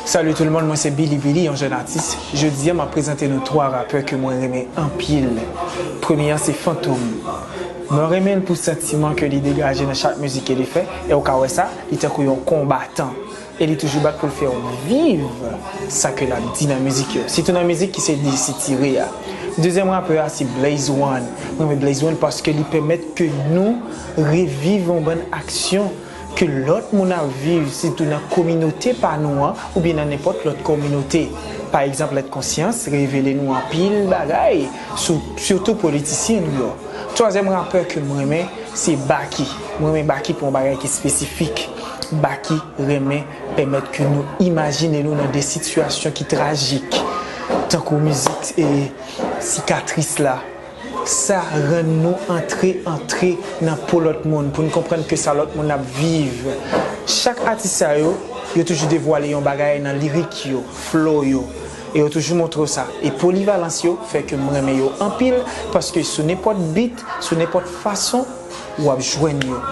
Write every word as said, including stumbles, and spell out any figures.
Salut tout le monde, mwen se Billy Billy, yon jèn atis. Jodi a, m ap prezante nou twa rapè ke mwen renmen anpil. Premye a, se Fantom. Mwen renmen l pou santiman ke li degaje nan chak mizik ke li fè, e w ka wè sa, li tankou yon konbatan. E li toujou bat pou l fè w viv sa ke l ap di nan mizik yo. Sitou nan mizik ki se Di Sitire a. Dezyèm rapè a, se Blaze One. Mwen renmen Blaze One paske li pèmèt ke nou reviv yon bann aksyon ke lòt moun ap viv, sitou nan kominote pa nou an, oubyen nan nenpòt lòt kominote. Pa egzanp, Lèt Konsyans revele nou anpil bagay, sou, sitou politisyen nou yo. Twazyèm rapè ke m renmen, se Baky. M renmen Baky pou yon bagay ki espesifik. Baky renmen pèmèt ke nou imajine nou nan de sitiyasyon ki trajik, tankou mizik e Sikatris la. Sa rann nou antre, antre nan po lòt moun, pou n konprann ke sa lòt moun ap viv. Chak atis sa yo, yo toujou devwale yon bagay nan lirik yo, flow yo. E yo toujou montre w sa. E polivalans yo fè ke m renmen yo anpil, paske sou nenpòt beat, sou nenpòt fason, w ap jwenn yo.